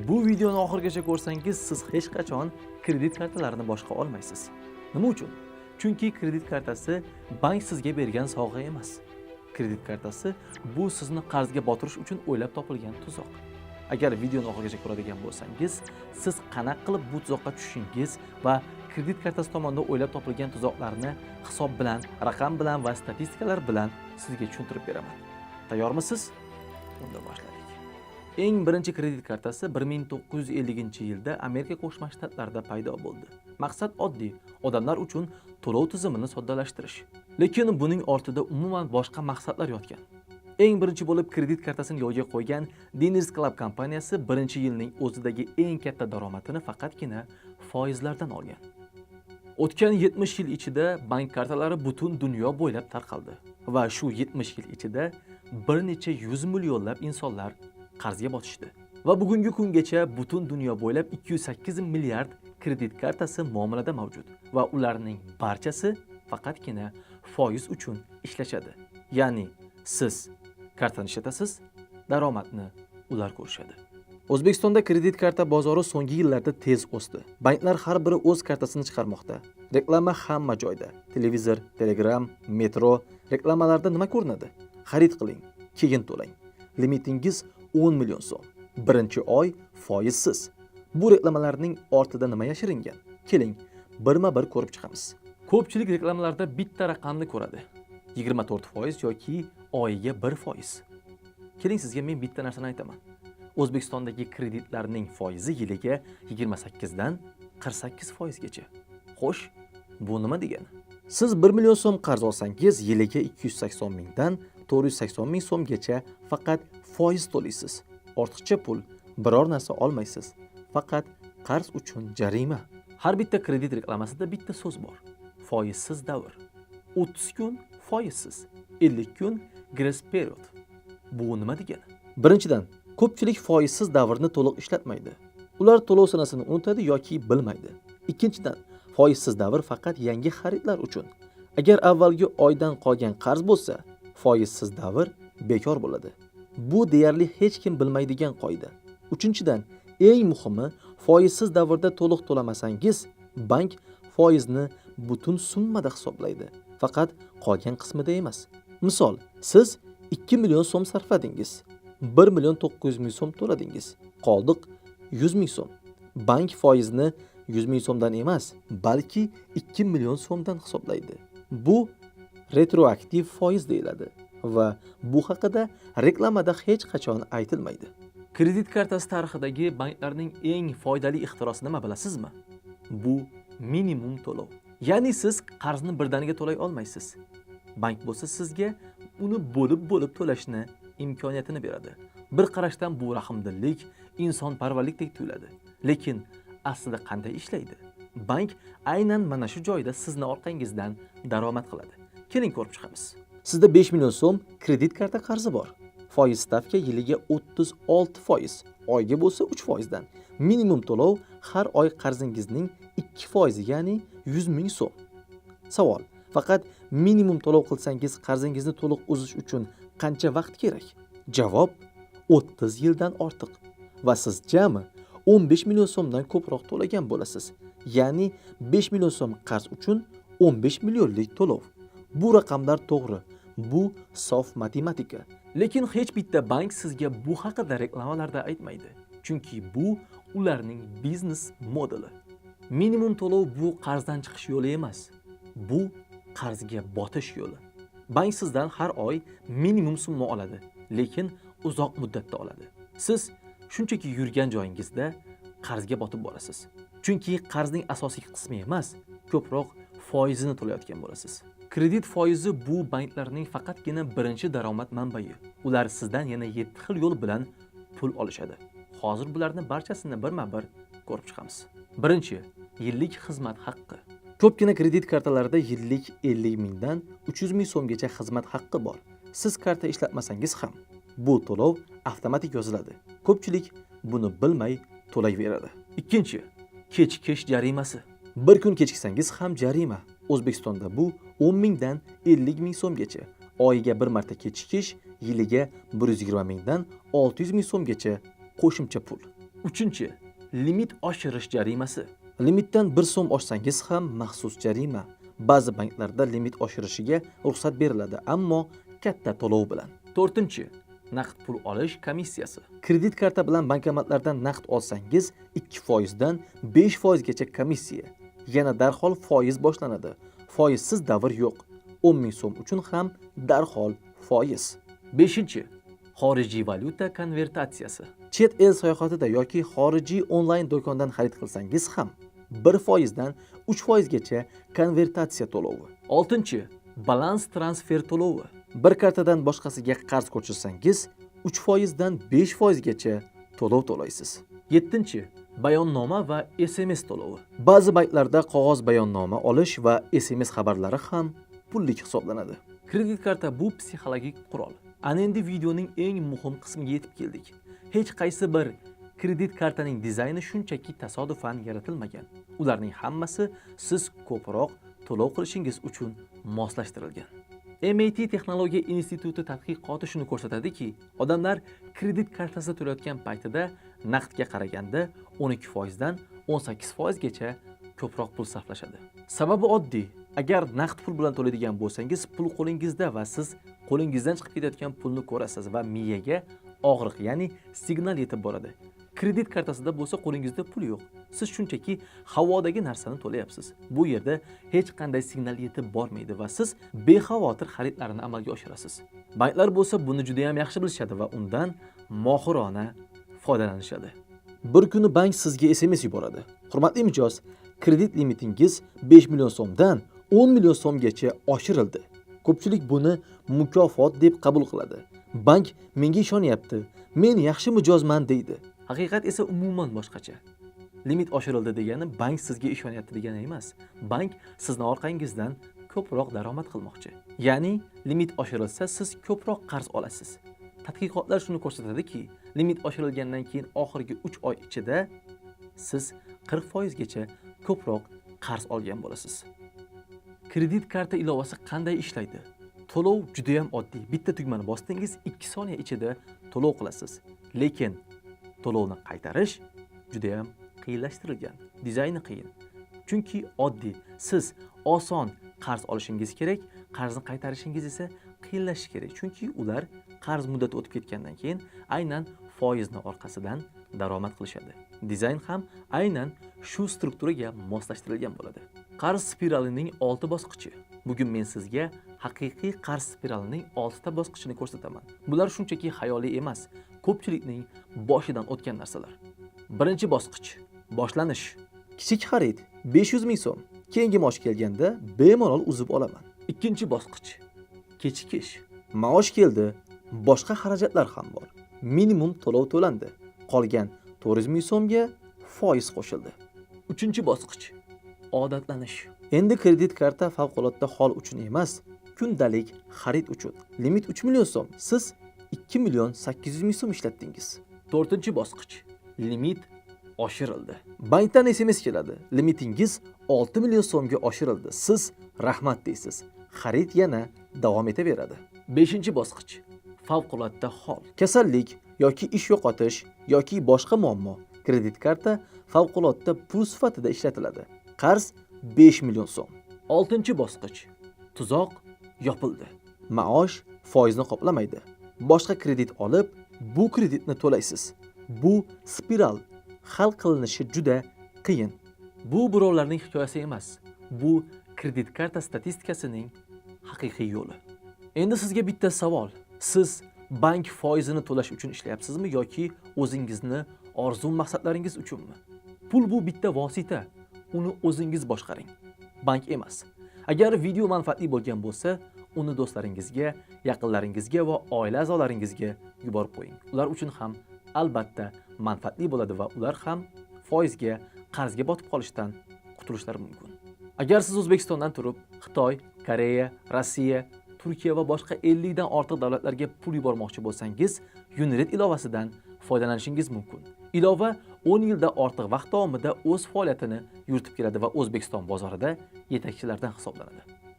Bu videoni oxirigacha ko'rsangiz, siz hech qachon kredit kartalarini boshqa olmaysiz. Nima uchun? Chunki kredit kartasi bank sizga bergan sovg'a emas. Kredit kartasi bu sizni qarzga botirish uchun o'ylab topilgan tuzoq. Agar videoni oxirigacha ko'radigan bo'lsangiz, siz qanaqa qilib bu tuzoqqa tushishingiz va kredit kartasi tomonidan o'ylab topilgan tuzoqlarni hisob bilan, raqam bilan va statistikalar bilan sizga tushuntirib beraman. Tayyormisiz? Unda boshladik. Eng birinchi kredit kartasi 1950-yilda Amerika Qo'shma Shtatlarida paydo bo'ldi. Maqsad oddiy: odamlar uchun to'lov tizimini soddalashtirish. Lekin buning ortida umuman boshqa maqsadlar yotgan. Eng birinchi bo'lib kredit kartasini yo'lga qo'ygan Diners Club kompaniyasi birinchi yilning o'zidagi eng katta daromadini faqatgina foizlardan olgan. O'tgan 70 yil ichida bank kartalari butun dunyo bo'ylab tarqaldi va shu 70 yil ichida bir necha yuz millionlab insonlar qarzga botishdi. Va bugungi kungacha butun dunyo bo'ylab 208 milliard kredit kartasi muomalada mavjud va ularning barchasi faqatgina foiz uchun ishlashadi. Ya'ni siz kartani ishlatasiz, daromadni ular ko'rishadi. O'zbekistonda kredit karta bozori so'nggi yillarda tez o'sdi. Banklar har biri o'z kartasini chiqarmoqda. Reklama hamma joyda. Televizor, Telegram, metro. Reklamalarda nima ko'rinadi? Xarid qiling, keyin to'lang. Limitingiz 10 million so'm. Birinchi oy foizsiz. Bu reklamalarning ortida nima yashiringan? Keling, birma-bir ko'rib chiqamiz. Ko'pchilik reklamalarda bitta raqamni ko'radi. 24% yoki oyiga 1%. Keling, sizga men bitta narsani aytaman. O'zbekistondagi kreditlarning foizi yiliga 28 dan 48 foizgacha. Xo'sh, bu nima degani? Siz 1 million so'm qarz olsangiz, yiliga 280 mingdan 480 ming so'mgacha faqat foiz to'laysiz. Ortiqcha pul, biror narsa olmaysiz. Faqat qarz uchun jarima. Har bitta kredit reklamasida bitta so'z bor. Foizsiz davr. 30 kun foizsiz, 50 kun grace period. Bu nima degani? Birinchidan, ko'pchilik foizsiz davrni to'liq ishlatmaydi. Ular to'lov sanasini unutadi yoki bilmaydi. Ikkinchidan, foizsiz davr faqat yangi xaridlar uchun. Agar avvalgi oydan qolgan qarz bo'lsa, foizsiz davr bekor bo'ladi. Bu deyarli hech kim bilmaydigan qoida. Uchinchidan, eng muhimi, foizsiz davrda to'liq to'lamasangiz, bank foizni butun summada hisoblaydi, faqat qolgan qismida emas. Misol, siz 2 million so'm sarfladingiz. 1 million 900 ming so'm to'ladingiz. Qoldiq 100 ming so'm. Bank foizni 100 ming so'mdan emas, balki 2 million so'mdan hisoblaydi. Bu retroaktiv foiz deyiladi va bu haqida reklamada hech qachon aytilmaydi. Kredit kartasi tarixidagi banklarning eng foydali ixtirosi nima, bilasizmi? Bu minimum to'lov. Ya'ni siz qarzni birdaniga to'lay olmaysiz. Bank bo'lsa sizga uni bo'lib-bo'lib to'lashni imkoniyatini beradi. Bir qarashdan bu rahmdillik, insonparvarlikdek tuyuladi. Lekin aslida qanday ishlaydi? Bank aynan mana shu joyda sizni orqangizdan daromad qiladi. Keling, ko'rib chiqamiz. Sizda 5 million so'm kredit karta qarzi bor. Foiz stavka yiliga 36%, oyga bo'lsa 3%dan. Minimum to'lov har oy qarzingizning 2%, ya'ni 100 ming so'm. Savol: faqat minimum to'lov qilsangiz, qarzingizni to'liq uzish uchun qancha vaqt kerak? Javob: 30 yildan ortiq. Va siz jami 15 million so'mdan ko'proq to'lagan bo'lasiz. Ya'ni 5 million so'm qarz uchun 15 millionlik to'lov. Bu raqamlar to'g'ri. Bu sof matematika. Lekin hech bitta bank sizga bu haqida reklamalarda aytmaydi. Chunki bu ularning biznes modeli. Minimum to'lov bu qarzdan chiqish yo'li emas. Bu qarzga botish yo'li. Bank sizdan har oy minimum summa oladi, lekin uzoq muddatda oladi. Siz shunchaki yurgan joyingizda qarzga botib borasiz. Chunki qarzning asosiy qismi emas, ko'proq foizini to'layotgan bo'lasiz. Kredit foizi bu banklarning faqatgina birinchi daromad manbai. Ular sizdan yana 7 xil yo'l bilan pul olishadi. Hozir bularni barchasini birma-bir ko'rib chiqamiz. Birinchi, yillik xizmat haqqi. Ko'pgina kredit kartalarida yillik 50 mingdan 300 ming so'mgacha xizmat haqqi bor. Siz karta ishlatmasangiz ham bu to'lov avtomatik yoziladi. Ko'pchilik buni bilmay to'layveradi. Ikkinchi, kechikish jarimasi. Bir kun kechiksangiz ham jarima. O'zbekistonda bu 10 mingdan 50 ming so'mgacha. Oyiga bir marta kechikish yiliga 120 mingdan 600 ming so'mgacha qo'shimcha pul. Uchinchi, limit oshirish jarimasi. Limitdan 1 so'm oshsangiz ham maxsus jarima. Ba'zi banklarda limit oshirishiga ruxsat beriladi, ammo katta to'lov bilan. To'rtinchi, naqd pul olish komissiyasi. Kredit karta bilan bankomatlardan naqd olsangiz 2% dan 5% gacha komissiya. Yana darhol foiz boshlanadi. Foizsiz davr yo'q. 10 ming so'm uchun ham darhol foiz. Beshinchi, xorijiy valyuta konvertatsiyasi. Chet el sayohatida yoki xorijiy onlayn do'kondan xarid qilsangiz ham 1% dan 3% gacha konvertatsiya to'lovi. Oltinchi, balans transfer to'lovi. Bir kartadan boshqasiga qarz ko'chirsangiz 3% dan 5% gacha to'lov to'laysiz. Yettinchi, bayonnoma va SMS to'lovi. Ba'zi banklarda qog'oz bayonnoma olish va SMS xabarlari ham pullik hisoblanadi. Kredit karta bu psixologik qurol. Ana endi videoning eng muhim qismiga yetib keldik. Hech qaysi bir kredit kartaning dizayni shunchaki tasodifan yaratilmagan. Ularning hammasi siz ko'proq to'lov qilishingiz uchun moslashtirilgan. MIT Texnologiya instituti tadqiqoti shuni ko'rsatadiki, odamlar kredit kartasi to'layotgan paytida naqdga qaraganda 12% dan 18% gacha ko'proq pul sarflashadi. Sababi oddiy. Agar naqd pul bilan to'laydigan bo'lsangiz, pul qo'lingizda va siz qo'lingizdan chiqib ketayotgan pulni ko'rasiz va miyaga og'riq, ya'ni signal yetib boradi. Kredit kartasida bo'lsa qo'lingizda pul yo'q. Siz shunchaki havodagi narsani to'layapsiz. Bu yerda hech qanday signal yetib bormaydi va siz bexavotir xaridlarni amalga oshirasiz. Banklar bo'lsa buni juda ham yaxshi bilishadi va undan mohirona foydalanishadi. Bir kuni bank sizga SMS yuboradi. "Hurmatli mijoz, kredit limitingiz 5 million so'mdan 10 million so'mgacha oshirildi." Ko'pchilik buni mukofot deb qabul qiladi. "Bank menga ishonyapti, men yaxshi mijozman", deydi. Haqiqat esa umuman boshqacha. Limit oshirildi degani bank sizga ishonyapti degani emas. Bank sizni orqangizdan ko'proq daromad qilmoqchi. Ya'ni limit oshirilsa, siz ko'proq qarz olasiz. Tadqiqotlar shuni ko'rsatadiki, limit oshirilgandan keyin oxirgi 3 oy ichida siz 40% gacha ko'proq qarz olgan bo'lasiz. Kredit karta ilovasi qanday ishlaydi? To'lov juda ham oddiy. Bitta tugmani bosdingiz, 2 soniya ichida to'lov qilasiz. Lekin to'lovni qaytarish juda ham qiyinlashtirilgan. Dizayni qiyin. Chunki oddiy. Siz oson qarz olishingiz kerak, qarzni qaytarishingiz esa qiyinlashishi kerak. Chunki ular qarz muddati o'tib ketgandan keyin aynan foizni orqasidan daromad qilishadi. Dizayn ham aynan shu strukturaga moslashtirilgan bo'ladi. Qarz spiralining 6 bosqichi. Bugun men sizga haqiqiy qarz spiralining 6 ta bosqichini ko'rsataman. Bular shunchaki xayoliy emas, ko'pchilikning boshidan o'tgan narsalar. Birinchi bosqich: boshlanish. Kichik xarid 500 ming so'm. Keyingi maosh kelganda bemalol uzib olaman. Ikkinchi bosqich: kechikish. Maosh keldi, boshqa xarajatlar ham bor. Minimum to'lov to'landi. Qolgan 400 ming so'mga foiz qo'shildi. Uchinchi bosqich: odatlanish. Endi kredit karta favqulodda hol uchun emas, kundalik xarid uchun. Limit 3 million so'm. Siz 2 million 800 ming so'm ishlatdingiz. To'rtinchi bosqich: limit oshirildi. Bankdan SMS keladi. "Limitingiz 6 million so'mga oshirildi." Siz "rahmat" deysiz. Xarid yana davom etaveradi. Beshinchi bosqich: favqulodda hol. Kasallik yoki ish yo'qotish yoki boshqa muammo. Kredit karta favqulodda pul sifatida ishlatiladi. Qarz 5 million so'm. Oltinchi bosqich: tuzoq yopildi. Maosh foizni qoplamaydi. Boshqa kredit olib, bu kreditni to'laysiz. Bu spiral hal qilinishi juda qiyin. Bu birovlarning hikoyasi emas. Bu kredit karta statistikasining haqiqiy yo'li. Endi sizga bitta savol. Siz bank foizini to'lash uchun ishlayapsizmi yoki o'zingizni orzu maqsadlaringiz uchunmi? Pul bu bitta vosita. Uni o'zingiz boshqaring. Bank emas. Agar video manfaatli bo'lgan bo'lsa, uni do'stlaringizga, yaqinlaringizga va oila a'zolaringizga yuborib qo'ying. Ular uchun ham albatta manfaatli bo'ladi va ular ham foizga, qarzga botib qolishdan qutulishlari mumkin. Agar siz O'zbekistondan turib Xitoy, Koreya, Rossiya, Turkiya va boshqa 50 dan ortiq davlatlarga pul yubormoqchi bo'lsangiz, Unred ilovasidan foydalanishingiz mumkin. Ilova 10 yildan ortiq vaqt davomida o'z faoliyatini yuritib keladi va O'zbekiston bozorida yetakchilardan hisoblanadi.